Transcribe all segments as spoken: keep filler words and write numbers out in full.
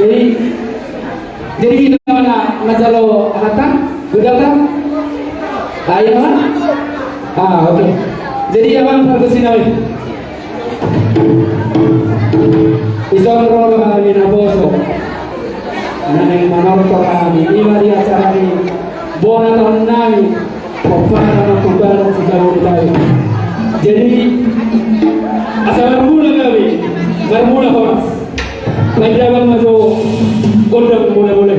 Jadi, jadi hita na manjalo hata, godang? Ayo, ha? Ah, oke. Jadi, amang pargonsi nami, dison ro do hami naposo na naeng manortor hami, ima di acara ni bona taon nami, pomparan na pomparan si Jabodetabek. Jadi, asa marmula hami, marmula horas. Baen damang ma jo gondang mula-mula.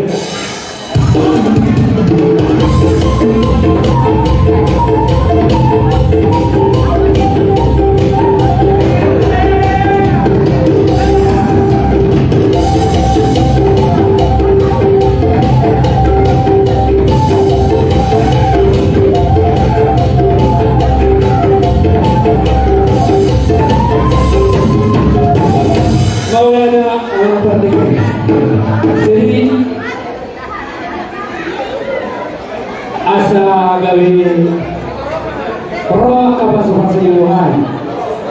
Mauliate ma, amang pargonsi. Jadi, asa gabe ro angka pasu-pasu ni Tuhan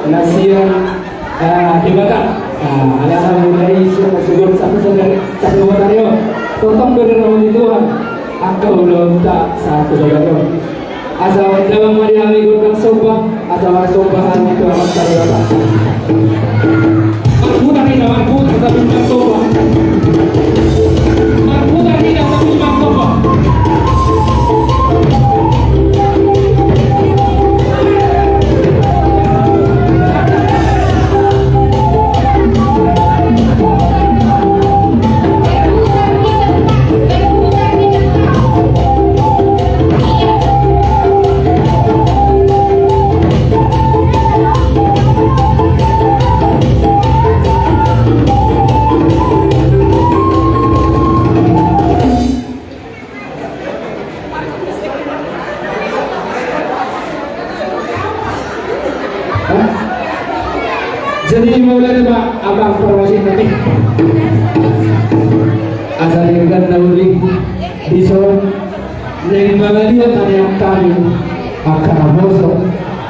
na sian, ah, Debata. Ah, alana mula i sian na sugul sampe, sampe, sampe buat ari on. Tongtong do diramu ni Tuhan angka ulaonta sahat tu sadari on. Asa baen damang ma di hami gondang somba, asa marsomba hami tu Amanta Debata. Marputar hita, marputar sambil marsomba. Marputar hita sambil marsomba. Jadi, mauliate ma, amang pargonsi nami. Asa denggan na uli dison naeng mangaliat ma nian hami angka naposo,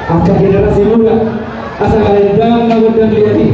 angka generasi muda. Asa gabe dang na gondang liat i.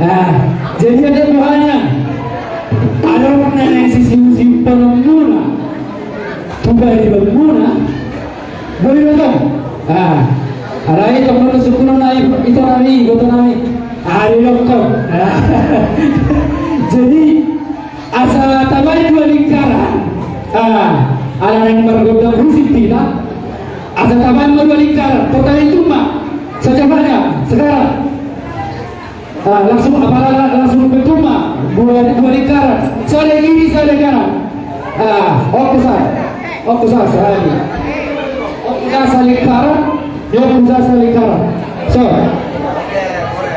Nah, jadi adat boha nian? Adong na naeng sisiusiu panonmuna tu paribanmuna. Boi do tong? Ah, alai tong do sungkunon nai, ito nami, iboto nami. Ah, didokkon. Jadi asa tabaen dua lingkaran. Ah, ala naeng margondang husip hita. Asa tabaen ma dua lingkaran. Pertanyaan cuma secepatnya sekarang. Ah, langsung apa, langsung betuma dua, dua lingkaran, sada kiri sada kanan. Ah, oke sa, oke sa, sahali. Oke sa, salingkaran. Yo, oke sa, salingkaran. So.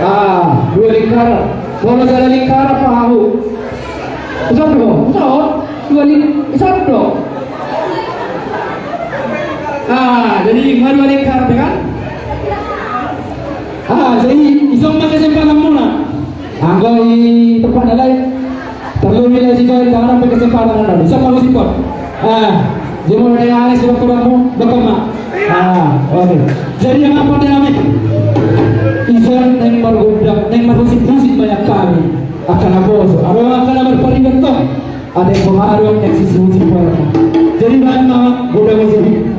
Ah, dua lingkaran. Molo sada lingkaran pahahu. Usap do, usap. Dua ling, usap do. Ah, jadi ma dua lingkaran, ya kan? Ah, jadi ison ma kesempatanmuna. Anggo i tempat na lain. Perlu nilai siko i tangan sampai kesempatan anda. Ison ma husipon. Ah, jadi mau nanya alis sudah kurangmu, bekam ma. Ah, oke. Jadi yang apa dia nih? Ison naeng margondang, naeng marhusip-husip banyak kami. Akan apa so? Ada akan berpariban toh? Ada yang pengaruh yang sisi musim. Jadi baen ma gondang musik.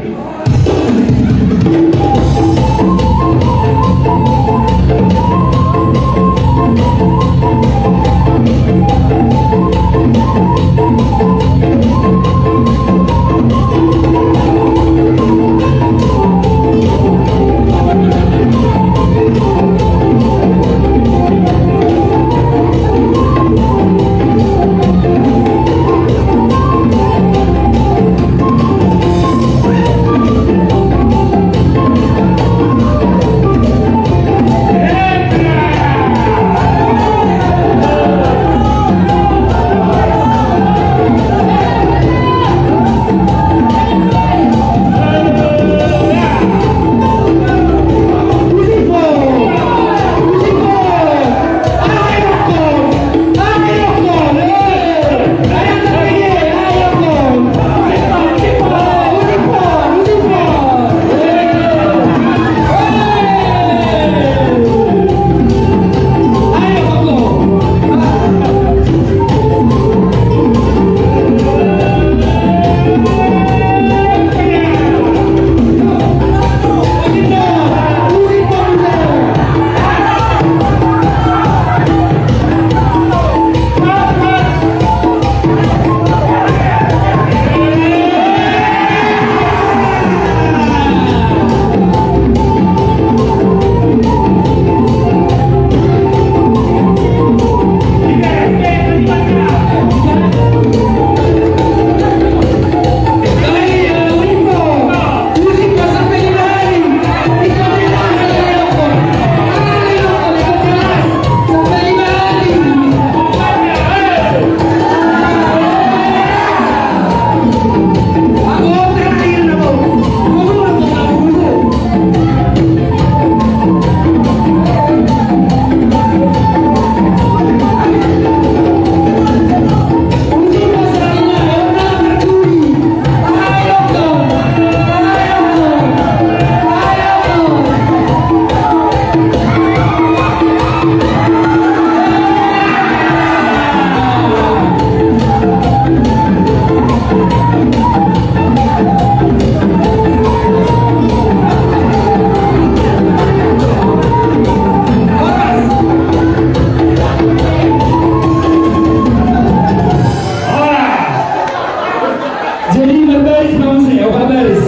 Jadi marbaris ma muse, opat baris.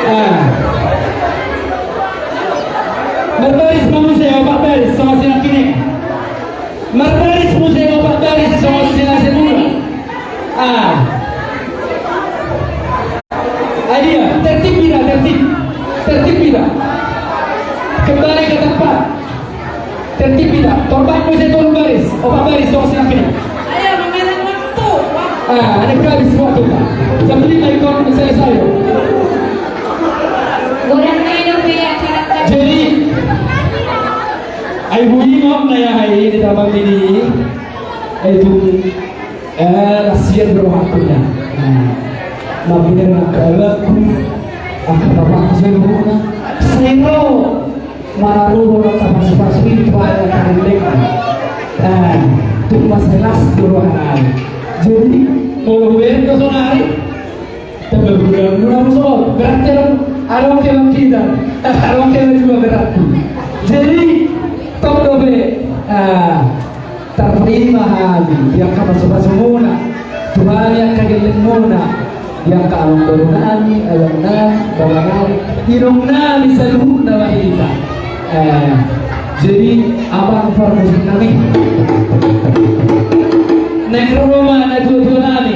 Ah. Marbaris ma muse, opat baris, songon sinangkining. Marbaris muse, opat baris, songon sinasebut. Ah. Adia, tertib hita, tertib. Tertib hita. Kembali ke tempat. Tertib hita. Torbat muse tolu baris, opat baris, songon sinangkining. Ayo, memakan waktu. Ah, ada habis waktu, Pak. Jam lima ikon selesai. Godang main oke acara. Jadi, ai bui ngok na ya hai di taman ini. Itu Eh, kasian rohakuna. Nah, mabiar na kabaku, angka papaku sai rohona. Sai ro, manaruhon angka pasupasu i tu aek na tarindek. Ras tu rohanami. Jadi, molo hubereng do sonari, tambah bulan muna muso, berarti adong, adong kebangkitan, adong kemajuan berarti. Jadi, tong dope, ah, tarima hami di angka pasupasu muna, tu hami angka gelleng muna, di angka amangboru nami, ayah nami, bapa nami, inong nami saluhutna ma hita. Eh, jadi, amang parmusik nami, naeng ro ma natuatua nami,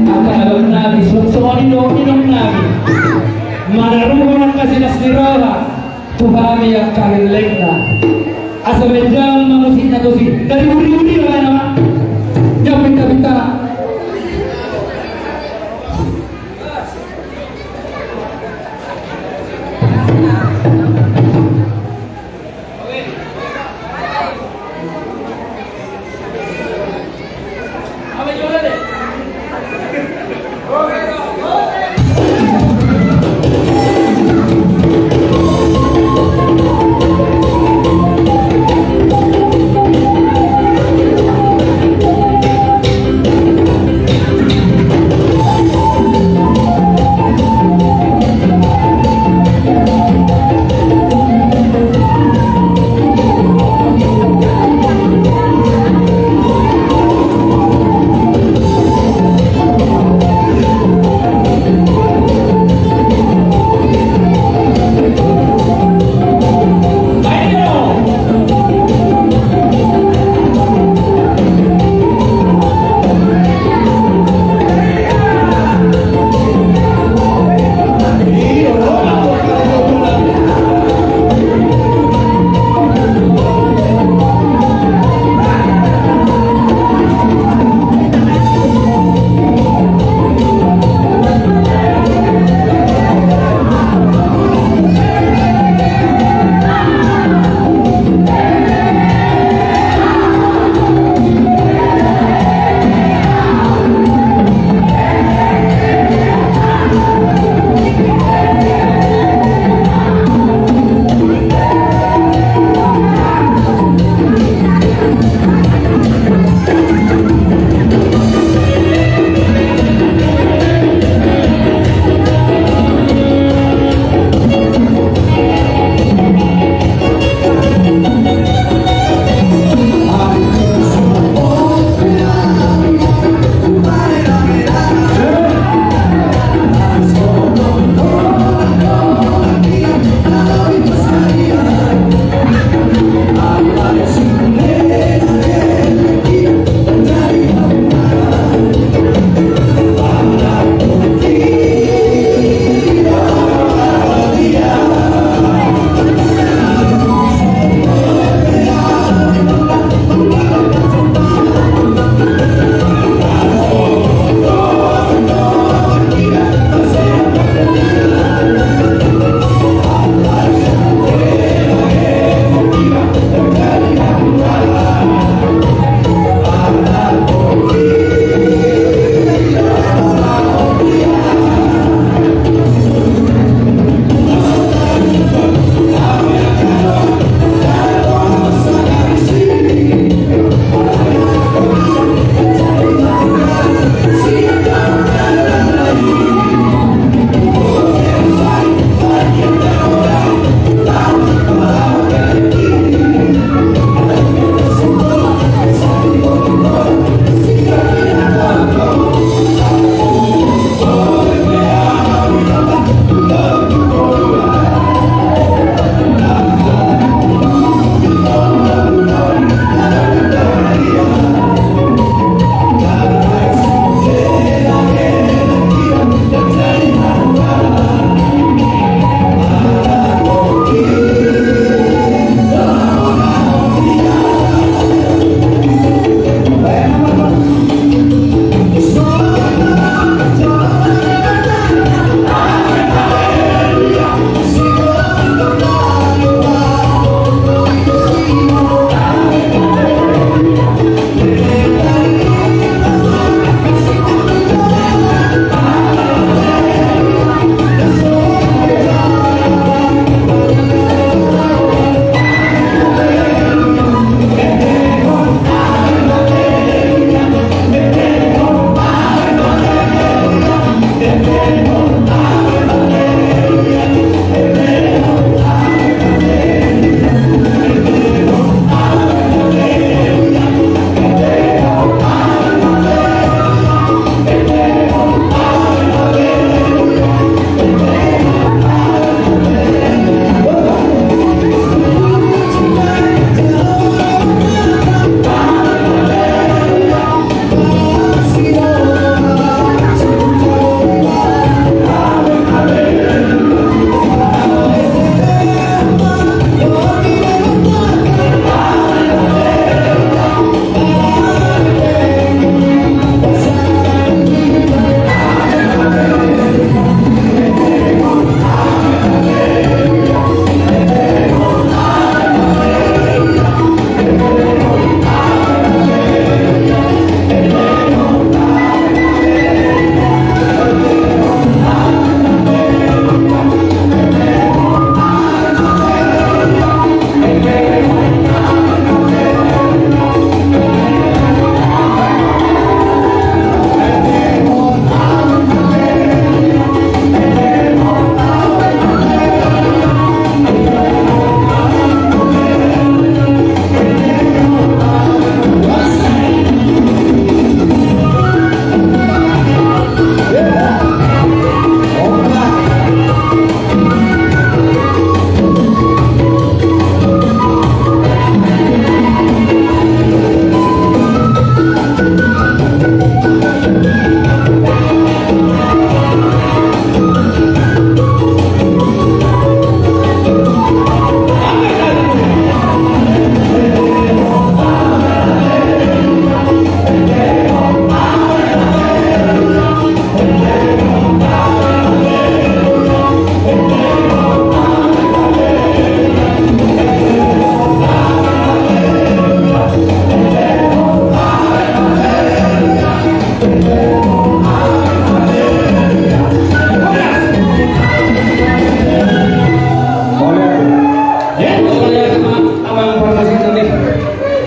angka abang nami, songon i do inong nami, manaruhon angka silas ni roha tu hami angka gellengna. Asa baen damang ma musikna tusi. Dari buri-buri ma nama. Nyapin tapi tak.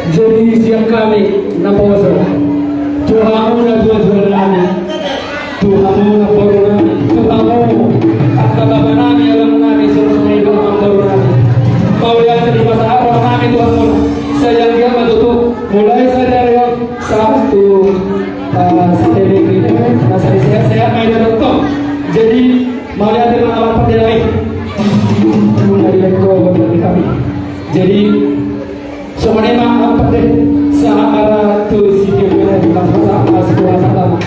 Jadi sian hami naposo, tu hamu natuatua nami, tu hamu namboru nami, tu hamu angka bapa nami, abang nami, songon i do amangboru nami, mauliate ma sahat roha nami tu hamuna. Sai anggiat ma tutu mulai sadari on sahat tu, eh, saat ini, na sai sehat-sehat ma hita tongtong. Jadi mauliate ma, amang pande nami. Muna di bengko buat kami. Jadi songon i ma, amang pande, sahat ma tu si Gibran, mas, mas, mas, mas, mas.